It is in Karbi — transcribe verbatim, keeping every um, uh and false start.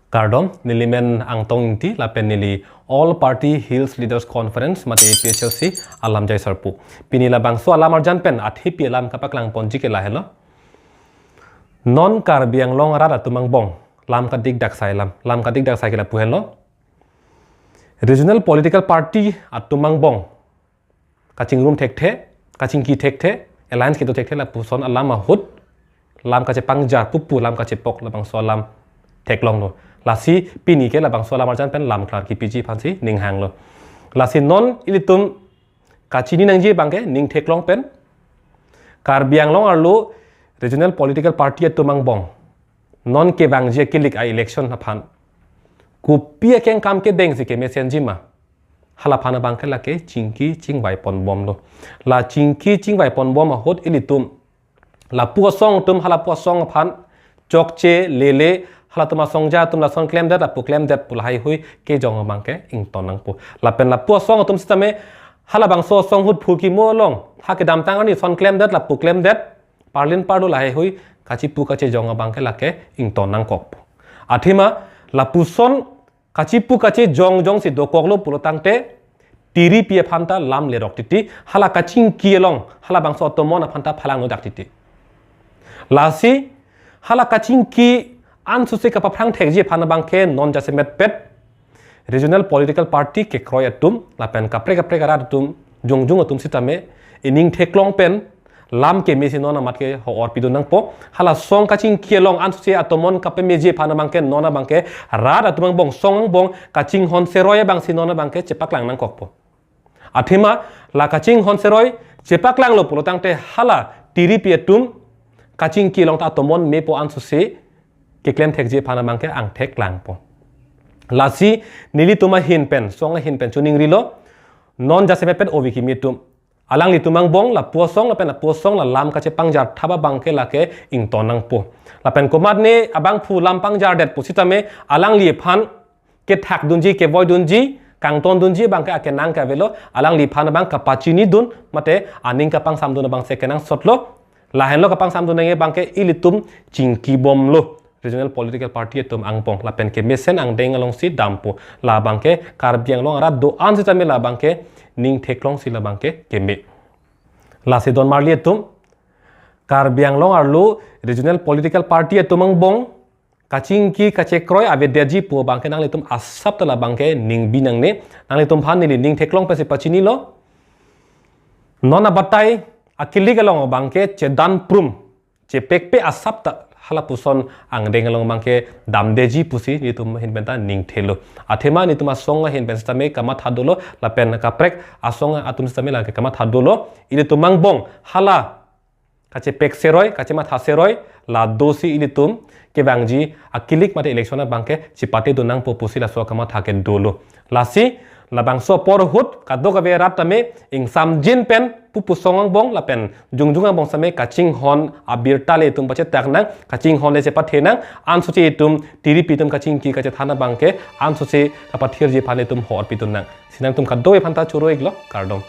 Kardom, neli men Angtong Ingti, lapen neli All Party Hills Leaders Conference mate A P H L C alamjai sarpo. Pini labangso alam arjan pen athepi alam kapaklang ponji ke lahelo. Non Karbi Anglong arat atum angbong lam kadik dak sai lam, lam kadik dak sai ke lapu helo. Regional political party atum angbong kachingrum thekthe, kachingki thekthe, alliance kedo thekthe lapuson alam ahut, lam kachepangjar pupu, lam kachepok labangso alam theklonglo. Lasi pini ke labangso alam arjan pen lam klar kipiji aphansi ning hanglo. Lasi non ilitum kachini nangji abangke ning theklong pen Karbi Anglong arlo regional political party atum angbong non kevangji akilik a-election aphan kopi akeng kam kedengsi kemesenji ma, halaphan abangke lake chingki chingvai ponbomlo. La chingki chingvai ponbom ahut ilitum lapu asong atum halapu asong aphan chokche lele, halatum asongja atum lason klemdet, lapu klemdet pu lahaihui kejong abangke ington nangpo. Lapen lapu asong atum sitame halabangso asong ahut phu kimo along ha kedamtang arni son klemdet, lapu klemdet, parlin parlo lahaihui kachipu kachejong abangke lake ington nangkokpo. Athema lapuson kachipu kachejong jongsi dokoklo pulo tangte, tiripi aphanta lam lerok titi, hala kachingki along halabangso atomon aphanta phalangno dak titi. Lasi hala kachingki ansose kapaphrang thekji aphan abangke non jasemetpet regional political party kekroi atum lapen kaprek kaprek arat atum, jongjung atum sitame ining theklong pen lam kemesi non amat ke ho-or pidun nangpo. Hala song kachingki along ansose atomon kapemeji aphan abangke non abangke rat atum angbong, song angbong kachinghon seroi abangsi non abangke chepaklang nangkokpo. Athema la kachinghon seroi chepaklanglo pulo tangte hala tiripi atum kachingki along ta atomon mepo ansose keklem thekji aphan abangke angthek langpo. Lasi nelitum ahin pen, song ahin pen chuningrilo, non jasemetpet ove kimi atum, alanglitum angbong lapu asong lapen lapu asong la lam kachepangjar thap abangke lake ington nangpo. Lapen komatne abangphu lam pangjardet pusitame alangli aphan kethak dunji, kevoi dunji, kangton dunji abangke akenang ke avelo, alangli aphan abang kapachini dun mate aning kapangsam dun abangsi kenangsotlo. Lahenlo kapangsam dun nangji abangke ilitum chingkibomlo regional political party atum angbong, lapen kemesen angdeng alongsi dampo. La abangke Karbi Anglong arat do-an sitame la abangke ning theklongsi la abangke keme. Lasi don marli atum, Karbi Anglong arlo regional political party atum angbong kachingki kachekroi avedetji pu abangke nanglitum asapta la abangke ningbi nangne. Nanglitum aphan neli ning theklong pensi pachinilo. Non abatai akilik along abangke chedan prum, chepekpe asapta halapuson angdeng along abangke damdeji pusi nelitum ahin penta ning thelo. Athema nelitum asong ahin pen sitame kamatha dolo, lapen kaprek asong atum sitame lake kamatha dolo. Ilitum angbong hala kachepek seroi, kachematha seroi, ladosi ilitum kevangji akilik mate election abangke chepate dun nangpo pusi laso kamatha ke dolo. Lasi labangso apor ahut kadokave arat tame ingsamjin pen pupu song angbong lapen jongjung angbong sitame kachinghon abirta le itum pachetak nang, kachinghon le chepathe nang, ansose itum tiripi atum kachingki kachethan abangke ansose kapathirji aphan itum ho-or pidun nang. Si nangtum kadokave aphanta choro-iklo, kardom.